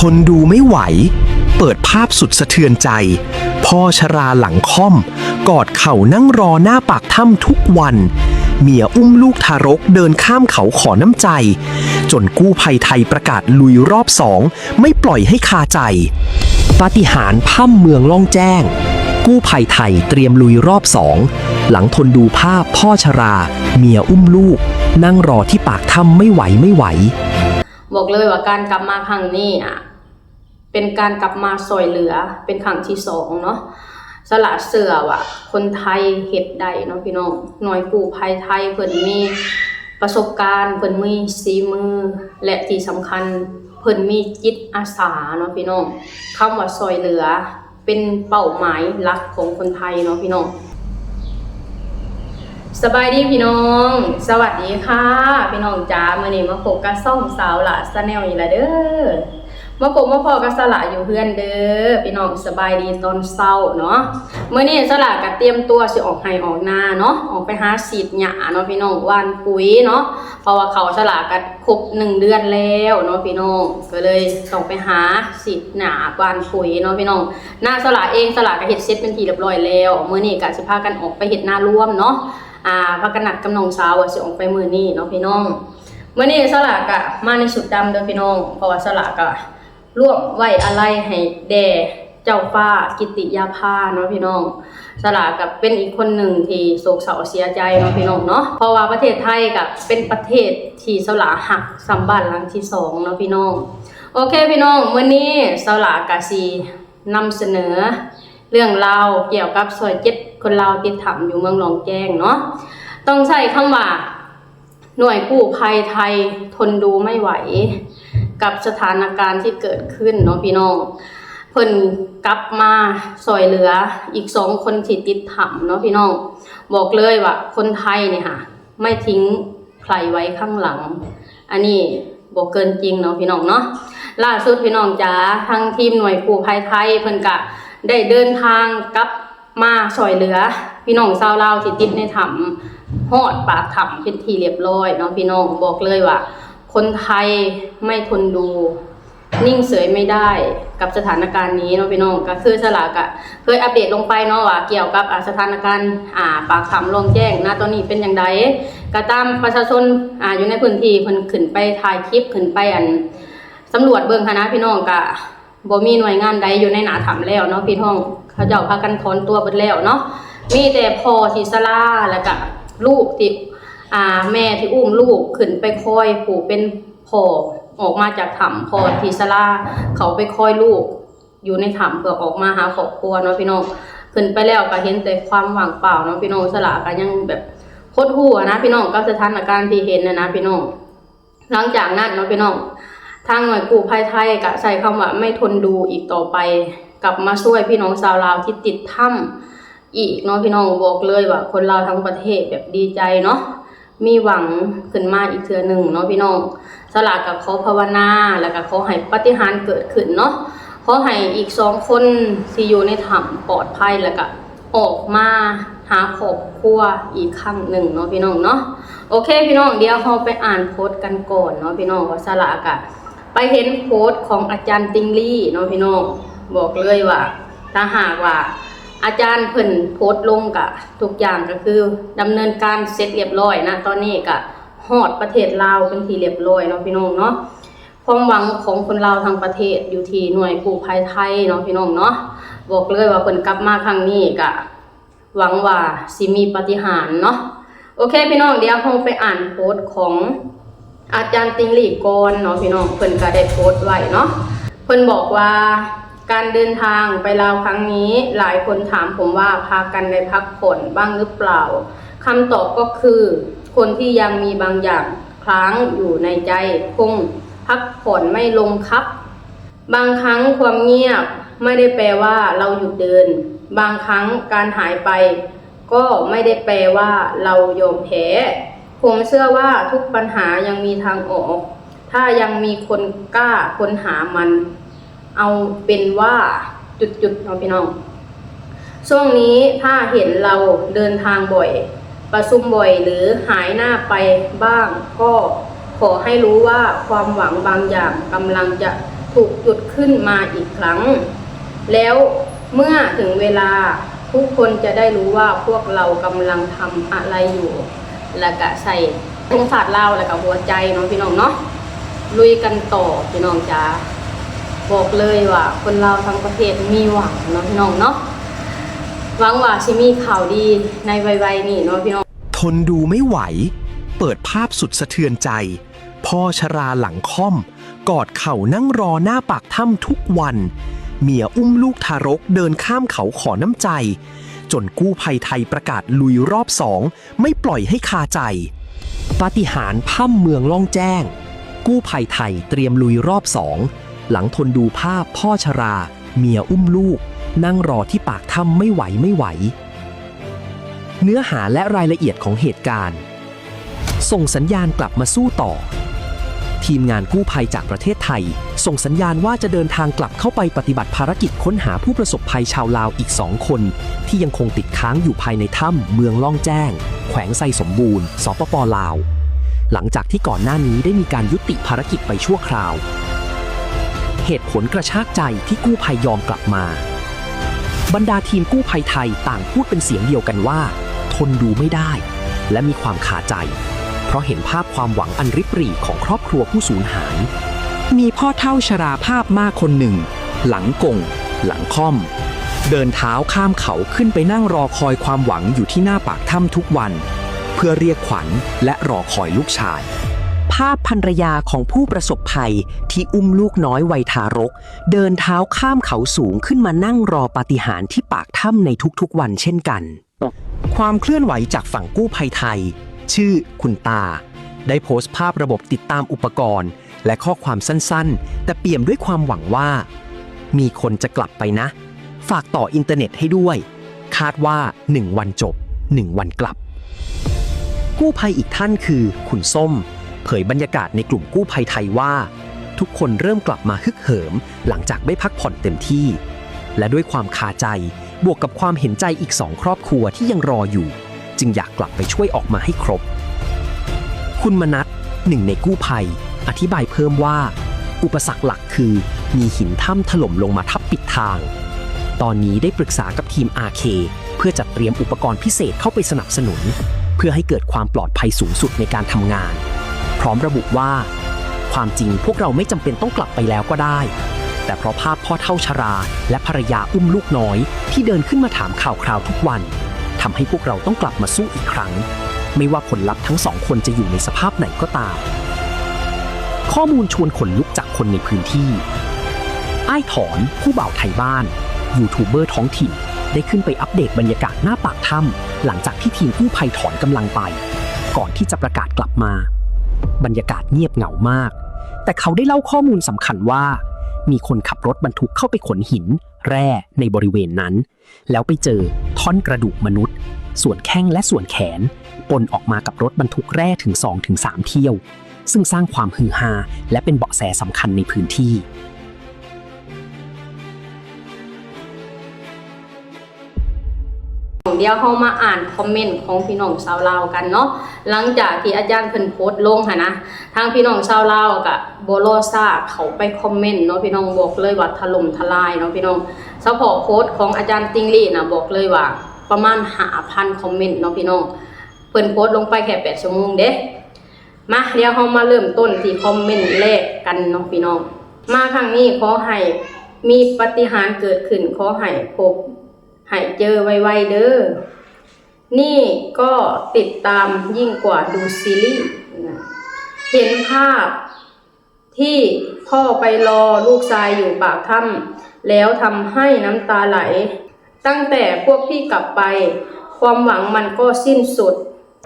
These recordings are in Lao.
ทนดูไม่ไหว เปิดภาพสุดสะเทือนใจ พ่อชราหลังค่อม กอดเข่านั่งรอหน้าปากถ้ำทุกวัน เมียอุ้มลูกทารกเดินข้ามเขาขอน้ำใจ จนกู้ภัยไทยประกาศลุยรอบสอง ไม่ปล่อยให้คาใจ ปาฏิหาริย์ถ้ำเมืองล่องแจ้ง กู้ภัยไทยเตรียมลุยรอบสอง หลังทนดูภาพพ่อชรา เมียอุ้มลูก นั่งรอที่ปากถ้ำไม่ไหว ไม่ไหว บอกเลยว่าการกลับมาครั้งนี้อะเป็นการกลับมาซ่อยเหลือเป็นครั้งที่สองเนาะ สละเชื่อว่าคนไทยเฮ็ดได้เนาะพี่น้อง หน่วยกู้ภัยไทยเพิ่นมีประสบการณ์ เพิ่นมีฝีมือ และที่สำคัญเพิ่นมีจิตอาสาเนาะพี่น้อง คำว่าซ่อยเหลือ เป็นเป้าหมายหลักของคนไทยเนาะพี่น้อง สบายดีพี่น้อง สวัสดีค่ะ พี่น้องจ๋า มื้อนี้มาพบกับช่องสาวหล่า Channel อีกแล้วเด้อ มาพบมาพ้อกับสาวหล่าอยู่เฮือนเด้อ พี่น้อง สบายดีตอนเช้าเนาะ มื้อนี้สาวหล่าก็เตรียมตัวสิออกไร่ออกนาเนาะ ออกไปหาฉีดหญ้าเนาะพี่น้อง หว่านปุ๋ยเนาะ เพราะว่าข้าวสาวหล่าก็ ครบหนึ่งเดือนแล้วเนาะพี่น้อง ก็เลยต้องไปหาฉีดหญ้าหว่านปุ๋ยเนาะพี่น้อง นาสาวหล่าเอง สาวหล่าก็เฮ็ดเสร็จเป็นที่เรียบร้อยแล้ว มื้อนี้ก็สิพากันออกไปเฮ็ดนารวมเนาะ อ่า พากันนัดกับน้องสาวว่าสิออกไปมื้อนี้เนาะพี่น้อง มื้อนี้สาวหล่าก็มาในชุดดำเด้อพี่น้อง เพราะว่าสาวหล่าก็ ร่ວມໄວ້ອາໄລໃຫ້ແດ່ເຈົ້າຟ້າກິດຕິຍາພາເນາະພີ່ນ້ອງ. ສາລາກໍເປັນອີກຄົນໜຶ່ງທີ່ໂສກເສົ້າເສຍໃຈເນາະພີ່ນ້ອງເນາະ ເພາະວ່າປະເທດໄທກໍເປັນປະເທດທີ່ສາລາຮັກສ່ຳບ້ານຫຼັງທີສອງເນາະພີ່ນ້ອງ. ໂອເຄພີ່ນ້ອງ, ມື້ນີ້ສາລາກໍຊິນຳສະເໜີເລື່ອງລາວກ່ຽວກັບຊອຍເຈັດຄົນລາວຕິດຖ້ຳຢູ່ເມືອງລ່ອງແຈ້ງເນາະ. ຕ້ອງໃຊ້ຄຳວ່າ ໜ່ວຍກູ້ໄພໄທທົນດູໄມ່ໄຫວກັບສະຖານະການທີ່ເກີດຂຶ້ນເນາະພີ່ນ້ອງ. ເພິ່ນກັບມາຊ່ອຍເຫຼືອອີກສອງຄົນທີ່ຕິດຖ້ຳເນາະພີ່ນ້ອງ. ບອກເລີຍວ່າຄົນໄທນີ້ຫາ ໄມ່ຖິ້ງໃຜໄວ້ຂ້າງຫຼັງ ອັນນີ້ບໍ່ເກີນຈິງເນາະພີ່ນ້ອງເນາະ. ລ່າສຸດພີ່ນ້ອງຈ໋າ ທາງທີມໜ່ວຍກູ້ໄພໄທເພິ່ນກະໄດ້ເດີນທາງກັບ ມາຊ່ອຍເຫຼືອພີ່ນ້ອງຊາວລາວທີ່ຕິດໃນຖ້ຳ ຮອດປາກຖ້ຳເປັນທີ່ລຽບລ້ອຍເນາະພີ່ນ້ອງ. ບອກເລີຍວ່າຄົນໄທໄມ່ທົນດູ ນິ່ງເສີຍໄມ່ໄດ້ກັບສະຖານະການນີ້ເນາະພີ່ນ້ອງ. ກໍຄືສາລາກະເຄີຍອັບເດດລົງໄປເນາະວ່າກ່ຽວກັບ ອາ ສະຖານະການ ອາ ປາກຖ້ຳລ່ອງແຈ້ງນະຕອນນີ້ເປັນຈັ່ງໃດ. ກໍຕາມປະຊາຊົນ ອາ ຢູ່ໃນພື້ນທີ່ເພິ່ນຂຶ້ນໄປຖ່າຍຄລິບ ຂຶ້ນໄປ ອັນ ສຳຫຼວດເບິ່ງຫັ້ນນະພີ່ນ້ອງ ກະ ບໍ່ມີໜ່ວຍງານໃດຢູ່ໃນໜ້າຖ້ຳແລ້ວເນາະພີ່ນ້ອງ. ເຂົາເຈົ້າພາກັນຖອນຕົວເບິດແລ້ວເນາະ. ມີແຕ່ພໍ່ທີ່ຊະລາ ແລ້ວກະລູກທີ່ ອາ ແມ່ທີ່ອຸ້ມລູກຂຶ້ນໄປຄອຍ ຜູ້ເປັນພໍ່ອອກມາຈາກຖ້ຳ ພໍ່ທີ່ຊະລາເຂົ້າໄປຄອຍລູກຢູ່ໃນຖ້ຳ ເພື່ອອອກມາຫາຄອບຄົວເນາະພີ່ນ້ອງ. ຂຶ້ນໄປແລ້ວກະເຫັນແຕ່ຄວາມວ່າງເປົ່າເນາະພີ່ນ້ອງ. ສາລາກະຍັງແບບຫົດຫູ່ຫັ້ນນະພີ່ນ້ອງ ກັບສະຖານະການທີ່ເຫັນຫັ້ນນະພີ່ນ້ອງ. ຫຼັງຈາກນັ້ນເນາະພີ່ນ້ອງ ທາງໜ່ວຍກູ້ໄພໄທກະໃຊ້ຄຳວ່າໄມ່ທົນດູອີກຕໍ່ໄປ ກັບມາຊ່ວຍພີ່ນ້ອງຊາວລາວທີ່ຕິດຖ້ຳອີກເນາະພີ່ນ້ອງ. ບອກເລີຍວ່າຄົນລາວທັງປະເທດແບບດີໃຈເນາະ ມີຫວັງຂຶ້ນມາອີກເທື່ອໜຶ່ງເນາະພີ່ນ້ອງ. ສາລາກະຂໍພາວະນາ ແລ້ວກະຂໍໃຫ້ປາຕິຫານເກີດຂຶ້ນເນາະ. ຂໍໃຫ້ອີກສອງຄົນທີ່ຢູ່ໃນຖ້ຳປອດໄພ ແລ້ວກະ ອອກມາຫາຄອບຄົວອີກຄັ້ງໜຶ່ງເນາະພີ່ນ້ອງເນາະ. ໂອເຄພີ່ນ້ອງ ດຽວເຮົາໄປອ່ານໂພສກັນກ່ອນເນາະພີ່ນ້ອງ ວ່າສາລາກະໄປເຫັນໂພສຂອງອາຈານຕິງລີເນາະພີ່ນ້ອງ. ບອກເລີຍວ່າ ຖ້າຫາກວ່າອາຈານເພິ່ນໂພສລົງກະທຸກຢ່າງກະຄືດຳເນີນການເສັດລຽບລ້ອຍນະ ຕອນນີ້ກະຮອດປະເທດລາວເປັນທີ່ລຽບລ້ອຍເນາະພີ່ນ້ອງເນາະ. ຄວາມຫວັງຂອງຄົນລາວທັງປະເທດຢູ່ທີ່ໜ່ວຍກູ້ໄພໄທເນາະພີ່ນ້ອງເນາະ. ບອກເລີຍວ່າເພິ່ນກັບມາຄັ້ງນີ້ກະຫວັງວ່າຊິມີປາຕິຫານເນາະ. ໂອເຄພີ່ນ້ອງ ດຽວເຮົາໄປອ່ານໂພສຂອງອາຈານຕິງລີກ່ອນເນາະພີ່ນ້ອງ. ເພິ່ນກະໄດ້ໂພສໄວ້ເນາະ ເພິ່ນບອກວ່າ ການເດີນທາງໄປລາວຄັ້ງນີ້ ຫຼາຍຄົນຖາມຜົມວ່າພາກັນໄດ້ພັກຜ່ອນບ້າງຫຼືເປົ່າ? ຄຳຕອບກໍຄື ຄົນທີ່ຍັງມີບາງຢ່າງ ຄ້າງຢູ່ໃນໃຈຄົງພັກຜ່ອນໄມ່ລົງຄັບ. ບາງຄັ້ງຄວາມງຽບໄມ່ໄດ້ແປວ່າເຮົາຢຸດເດີນ, ບາງຄັ້ງການຫາຍໄປກໍໄມ່ໄດ້ແປວ່າເຮົາຍອມແພ້. ຜົມເຊື່ອວ່າທຸກບັນຫາຍັງມີທາງອອກ ຖ້າຍັງມີຄົນກ້າຄົ້ນຫາມັນ. ເອົາເປັນວ່າ ຈຸດໆ ເນາະພີ່ນ້ອງ. ຊ່ວງນີ້ຖ້າເຫັນເຮົາເດີນທາງບ່ອຍ, ປະຊຸມບ່ອຍ ຫຼື ຫາຍໜ້າໄປບ້າງ, ກໍຂໍໃຫ້ຮູ້ວ່າຄວາມຫວັງບາງຢ່າງກຳລັງຈະ ถูกจุดขึ้นมาอีกครั้ง แล้วเมื่อถึงเวลา ทุกคนจะได้รู้ว่าพวกเรากำลังทำอะไรอยู่ แล้วก็ใส่ธงชาติลาว แล้วก็หัวใจเนาะพี่น้องเนาะ ลุยกันต่อพี่น้องจ๋า บอกเลยว่าคนลาวทั้งประเทศมีหวังเนาะพี่น้องเนาะ หวังว่าสิมีข่าวดีในไวๆนี้เนาะพี่น้อง ทนดูไม่ไหว เปิดภาพสุดสะเทือนใจ พ่อชราหลังค่อม กอดเข่านั่งรอหน้าปากถ้ำทุกวัน เมียอุ้มลูกทารกเดินข้ามเขาขอน้ำใจ จนกู้ภัยไทยประกาศลุยรอบสอง ไม่ปล่อยให้คาใจ ปาฏิหาริย์ถ้ำเมืองล่องแจ้ง กู้ภัยไทยเตรียมลุยรอบสอง หลังทนดูภาพพ่อชรา เมียอุ้มลูก นั่งรอที่ปากถ้ำไม่ไหวไม่ไหว เนื้อหาและรายละเอียดของเหตุการณ์ ส่งสัญญาณกลับมาสู้ต่อ ทีมงานกู้ภัยจากประเทศไทย ส่งสัญญาณว่าจะเดินทางกลับเข้าไปปฏิบัติภารกิจค้นหาผู้ประสบภัยชาวลาวอีกสองคน ที่ยังคงติดค้างอยู่ภายในถ้ำเมืองล่องแจ้ง แขวงไซสมบูรณ์ สปป ลาว หลังจากที่ก่อนหน้านี้ได้มีการยุติภารกิจไปชั่วคราว เหตุผลกระชากใจที่กู้ภัยยอมกลับมา บรรดาทีมกู้ภัยไทยต่างพูดเป็นเสียงเดียวกันว่า ทนดูไม่ได้ และมีความคาใจ เพราะเห็นภาพความหวังอันริบหรี่ของครอบครัวผู้สูญหาย มีพ่อเฒ่าชราภาพมากคนหนึ่ง หลังก่ง หลังค่อม เดินเท้าข้ามเขาขึ้นไปนั่งรอคอยความหวังอยู่ที่หน้าปากถ้ำทุกวัน เพื่อเรียกขวัญและรอคอยลูกชาย ภาพภรรยาของผู้ประสบภัยที่อุ้มลูกน้อยวัยทารก เดินเท้าข้ามเขาสูงขึ้นมานั่งรอปาฏิหาริย์ที่ปากถ้ำในทุกๆวันเช่นกัน ความเคลื่อนไหวจากฝั่งกู้ภัยไทย ชื่อคุณตา ได้โพสต์ภาพระบบติดตามอุปกรณ์ และข้อความสั้นๆ แต่เปี่ยมด้วยความหวังว่า มีคนจะกลับไปนะ ฝากต่ออินเทอร์เน็ตให้ด้วย คาดว่า หนึ่งวันจบ หนึ่งวันกลับ กู้ภัยอีกท่านคือคุณส้ม เผยบรรยากาศในกลุ่มกู้ภัยไทยว่า ทุกคนเริ่มกลับมาฮึกเหิมหลังจากได้พักผ่อนเต็มที่ และด้วยความคาใจ บวกกับความเห็นใจอีกสองครอบครัวที่ยังรออยู่ จึงอยากกลับไปช่วยออกมาให้ครบ คุณมนัส หนึ่งในกู้ภัย อธิบายเพิ่มว่า อุปสรรคหลักคือมีหินถ้ำถล่มลงมาทับปิดทาง ตอนนี้ได้ปรึกษากับทีม อาร์เค เพื่อจัดเตรียมอุปกรณ์พิเศษเข้าไปสนับสนุน เพื่อให้เกิดความปลอดภัยสูงสุดในการทำงาน พร้อมระบุว่า ความจริงพวกเราไม่จำเป็นต้องกลับไปแล้วก็ได้ แต่เพราะภาพพ่อเฒ่าชราและภรรยาอุ้มลูกน้อยที่เดินขึ้นมาถามข่าวคราวทุกวัน ทำให้พวกเราต้องกลับมาสู้อีกครั้ง ไม่ว่าผลลัพธ์ทั้งสองคนจะอยู่ในสภาพไหนก็ตาม ข้อมูลชวนขนลุกจากคนในพื้นที่ อ้ายถอน ผู้บ่าวไทบ้าน ยูทูบเบอร์ท้องถิ่น ได้ขึ้นไปอัปเดตบรรยากาศหน้าปากถ้ำ หลังจากที่ทีมกู้ภัยถอนกำลังไป ก่อนที่จะประกาศกลับมา บรรยากาศเงียบเหงามาก แต่เขาได้เล่าข้อมูลสำคัญว่า มีคนขับรถบรรทุกเข้าไปขนหิน แร่ในบริเวณนั้น แล้วไปเจอท่อนกระดูกมนุษย์ ส่วนแข้งและส่วนแขน ปนออกมากับรถบรรทุกแร่ถึงสองถึงสามเที่ยว ซึ่งสร้างความฮือฮา และเป็นเบาะแสสำคัญในพื้นที่ เดี๋ยวเรามาอ่านคอมเมนต์ของพี่น้องชาวลาวกันเนาะ หลังจากที่อาจารย์เพิ่นโพสต์ลงหั้นนะ ทางพี่น้องชาวลาวก็บ่รอช้าเข้าไปคอมเมนต์เนาะพี่น้อง บอกเลยว่าถล่มทลายเนาะพี่น้อง เฉพาะโพสต์ของอาจารย์ติงลี่นะ บอกเลยว่าประมาณห้าพันคอมเมนต์เนาะพี่น้อง เพิ่นโพสต์ลงไปแค่แปดชั่วโมงเด้ มา เดี๋ยวเรามาเริ่มต้นที่คอมเมนต์แรกกันเนาะพี่น้อง มาครั้งนี้ขอให้มีปาฏิหาริย์เกิดขึ้น ขอให้พบ ให้เจอไวๆเด้อ นี่ก็ติดตามยิ่งกว่าดูซีรีส์ เห็นภาพที่พ่อไปรอลูกชายอยู่ปากถ้ำ แล้วทำให้น้ำตาไหล ตั้งแต่พวกพี่กลับไป ความหวังมันก็สิ้นสุด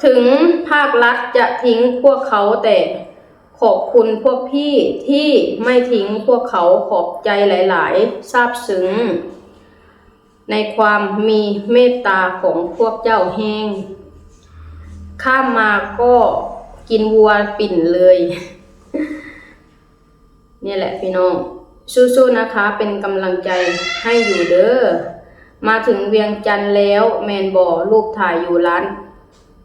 ถึงภาครัฐจะทิ้งพวกเขา แต่ขอบคุณพวกพี่ที่ไม่ทิ้งพวกเขา ขอบใจหลายๆ ซาบซึ้ง ในความมีเมตตาของพวกเจ้าแฮง ข้ามมาก็กินวัวปิ่นเลย นี่แหละพี่น้อง สู้ๆนะคะ เป็นกำลังใจให้อยู่เด้อ มาถึงเวียงจันทน์แล้วแม่นบ่ รูปถ่ายอยู่ร้าน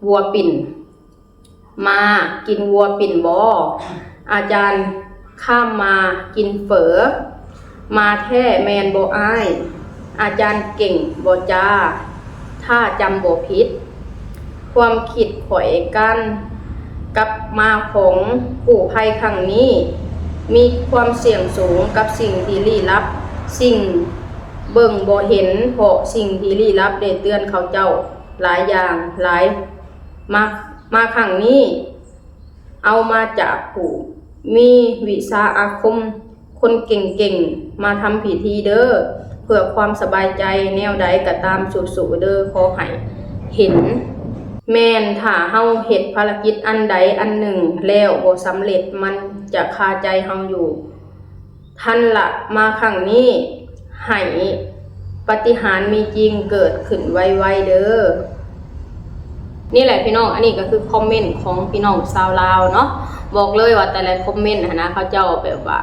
วัวปิ่น มากินวัวปิ่นบ่ อาจารย์ ຂ້າມມາກິນເຝີ ມາແທ້ແມ່ນບໍ່ອ້າຍ? ອາຈານເກັ່ງບໍ່ຈ້າ ຖ້າຈຳບໍ່ຜິດ. ຄວາມຄິດຂ້ອຍການກັບມາຂອງກູ້ໄພຄັ້ງນີ້ ມີຄວາມສ່ຽງສູງກັບສິ່ງທີ່ລີ້ລັບ, ສິ່ງເບິ່ງບໍ່ເຫັນ, ເພາະສິ່ງທີ່ລີ້ລັບໄດ້ເຕືອນເຂົາເຈົ້າຫຼາຍຢ່າງຫຼາຍ. ມາ, ມາຄັ້ງນີ້ ເອົາມາຈາກຜູ້ມີວິຊາອາຄົມ, ຄົນເກັ່ງໆ ມາທຳພິທີເດີ້ ເພື່ອຄວາມສະບາຍໃຈ. ແນວໃດກໍຕາມ ສູ້ໆເດີ້ ຂໍໃຫ້ເຫັນ. ແມ່ນຖ້າເຮົາເຮັດພາລະກິດອັນໃດອັນໜຶ່ງແລ້ວບໍ່ສຳເລັດ, ມັນຈະຄາໃຈເຮົາຢູ່. ທ່ານລະມາຄັ້ງນີ້ ໃຫ້ປາຕິຫານມີຈິງເກີດຂຶ້ນໄວໆເດີ້. ນີ້ແຫຼະພີ່ນ້ອງ, ອັນນີ້ກໍຄືຄອມເມັນຂອງພີ່ນ້ອງຊາວລາວເນາະ. ບອກເລີຍວ່າແຕ່ລະຄອມເມັນຫັ້ນນະ ເຂົາເຈົ້າແບບວ່າ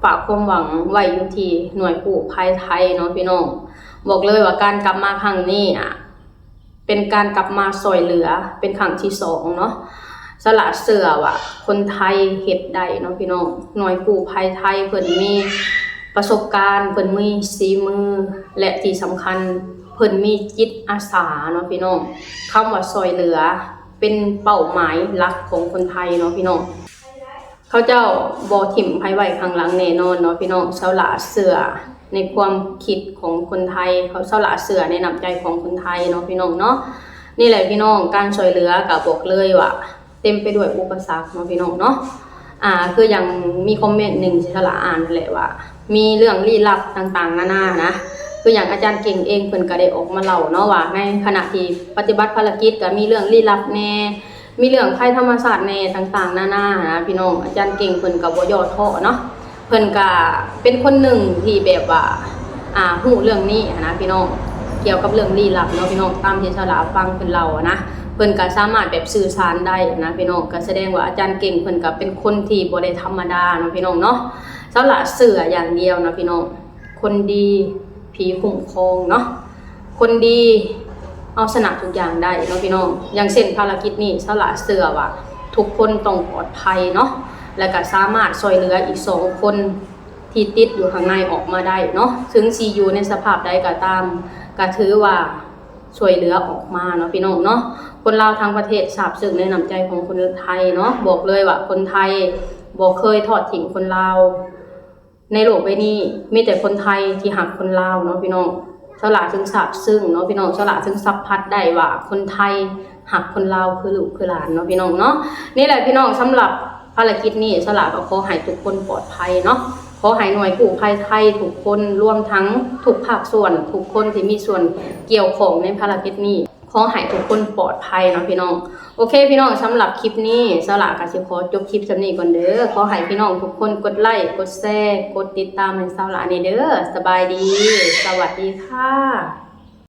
ຝາກຄວາມຫວັງໄວ້ຢູ່ທີ່ໜ່ວຍກູ້ໄພໄທເນາະພີ່ນ້ອງ. ບອກເລີຍວ່າການກັບມາຄັ້ງນີ້ອະ ເປັນການກັບມາຊ່ອຍເຫຼືອເປັນຄັ້ງທີສອງເນາະ. ສາລາເຊື່ອວ່າຄົນໄທເຮັດໄດ້ເນາະພີ່ນ້ອງ. ໜ່ວຍກູ້ໄພໄທເພິ່ນມີປະສົບການ, ເພິ່ນມີສີມື ແລະ ທີ່ສຳຄັນເພິ່ນມີຈິດອາສາເນາະພີ່ນ້ອງ. ຄຳວ່າຊ່ອຍເຫຼືອເປັນເປົ້າໝາຍຫຼັກຂອງຄົນໄທເນາະພີ່ນ້ອງ. ເຂົາເຈົ້າບໍ່ຖິ້ມໃຜໄວ້ຂ້າງຫຼັງແນ່ນອນເນາະພີ່ນ້ອງ. ສາລາເຊື່ອໃນຄວາມຄິດຂອງຄົນໄທ, ເຂົາ ສາລາເຊື່ອໃນນ້ຳໃຈຂອງຄົນໄທເນາະພີ່ນ້ອງເນາະ. ນີ້ແຫຼະພີ່ນ້ອງ, ການຊ່ອຍເຫຼືອກໍບອກເລີຍວ່າເຕັມໄປດ້ວຍອຸປະສັກເນາະພີ່ນ້ອງເນາະ. ອາ ຄືຢ່າງມີຄອມເມັນໜຶ່ງທີ່ສາລາອ່ານນັ້ນແຫຼະວ່າ ມີເລື່ອງລີ້ລັບຕ່າງໆນານານະ. ຄືຢ່າງອາຈານເກັ່ງເອງເພິ່ນກໍໄດ້ອອກມາເລົ່າເນາະວ່າ ໃນຂະນະທີ່ປະຕິບັດພາລະກິດກໍມີເລື່ອງລີ້ລັບແນ່ ມີເລື່ອງໄພທຳມະຊາດແນ່ຕ່າງໆນານານະພີ່ນ້ອງ. ອາຈານເກັ່ງເພິ່ນກໍບໍ່ຍໍ້ທໍ້ເນາະ, ເພິ່ນກໍເປັນຄົນໜຶ່ງທີ່ແບບວ່າ ອາ ຮູ້ເລື່ອງນີ້ນະພີ່ນ້ອງ, ກ່ຽວກັບເລື່ອງລີ້ລັບເນາະພີ່ນ້ອງ. ຕາມທີ່ສາລາຟັງເພິ່ນເລົ່ານະ, ເພິ່ນກໍສາມາດແບບສື່ສານໄດ້ນະພີ່ນ້ອງ. ກໍສະແດງວ່າອາຈານເກັ່ງເພິ່ນກໍເປັນຄົນທີ່ບໍ່ໄດ້ທຳມະດາເນາະພີ່ນ້ອງເນາະ. ສາລາເຊື່ອຢ່າງດຽວນະພີ່ນ້ອງ, ຄົນດີຜີຄຸ້ມຄອງເນາະ. ຄົນດີເອົາຊະນະທຸກຢ່າງໄດ້ເນາະພີ່ນ້ອງ. ຢ່າງເຊັ່ນພາລະກິດນີ້ ສາລາເຊື່ອວ່າທຸກຄົນຕ້ອງປອດໄພເນາະ, ແລະກະສາມາດຊ່ອຍເຫຼືອອີກສອງຄົນທີ່ຕິດຢູ່ຂ້າງໃນອອກມາໄດ້ເນາະ. ເຖິງຊິຢູ່ໃນສະພາບໃດກໍຕາມ ກະຖືວ່າຊ່ວຍເຫຼືອອອກມາເນາະພີ່ນ້ອງເນາະ. ຄົນລາວທັງປະເທດຊາບຊຶ້ງໃນນ້ຳໃຈຂອງຄົນໄທເນາະ. ບອກເລີຍວ່າຄົນໄທບໍ່ເຄີຍທອດຖິ້ມຄົນລາວ. ໃນໂລກໃບນີ້ມີແຕ່ຄົນໄທທີ່ຮັກຄົນລາວເນາະພີ່ນ້ອງ. ສາລາຈຶ່ງຊາບຊຶ້ງເນາະພີ່ນ້ອງ, ສາລາຈຶ່ງສຳຜັດໄດ້ວ່າຄົນໄທຮັກຄົນລາວຄືລູກຄືຫຼານເນາະພີ່ນ້ອງເນາະ. ນີ້ແຫຼະພີ່ນ້ອງ, ສຳລັບພາລະກິດນີ້ ສາລາກໍຂໍໃຫ້ທຸກຄົນປອດໄພເນາະ. ຂໍໃຫ້ໜ່ວຍກູ້ໄພໄທທຸກຄົນ, ລວມທັງທຸກພາກສ່ວນ, ທຸກຄົນທີ່ມີສ່ວນກ່ຽວຂ້ອງໃນພາລະກິດນີ້ ຂໍໃຫ້ທຸກຄົນປອດໄພເນາະພີ່ນ້ອງ. ໂອເຄພີ່ນ້ອງ, ສຳລັບຄລິບນີ້ ສາວຫຼ້າກໍຊິຂໍຈົບຄລິບສ່ຳນີ້ກ່ອນເດີ້. ຂໍໃຫ້ພີ່ນ້ອງທຸກຄົນກົດໄລ, ກົດແຊ, ກົດຕິດຕາມໃຫ້ສາວຫຼ້າແດ່ເດີ້. ສະບາຍດີ, ສະຫວັດດີຄ່ະ.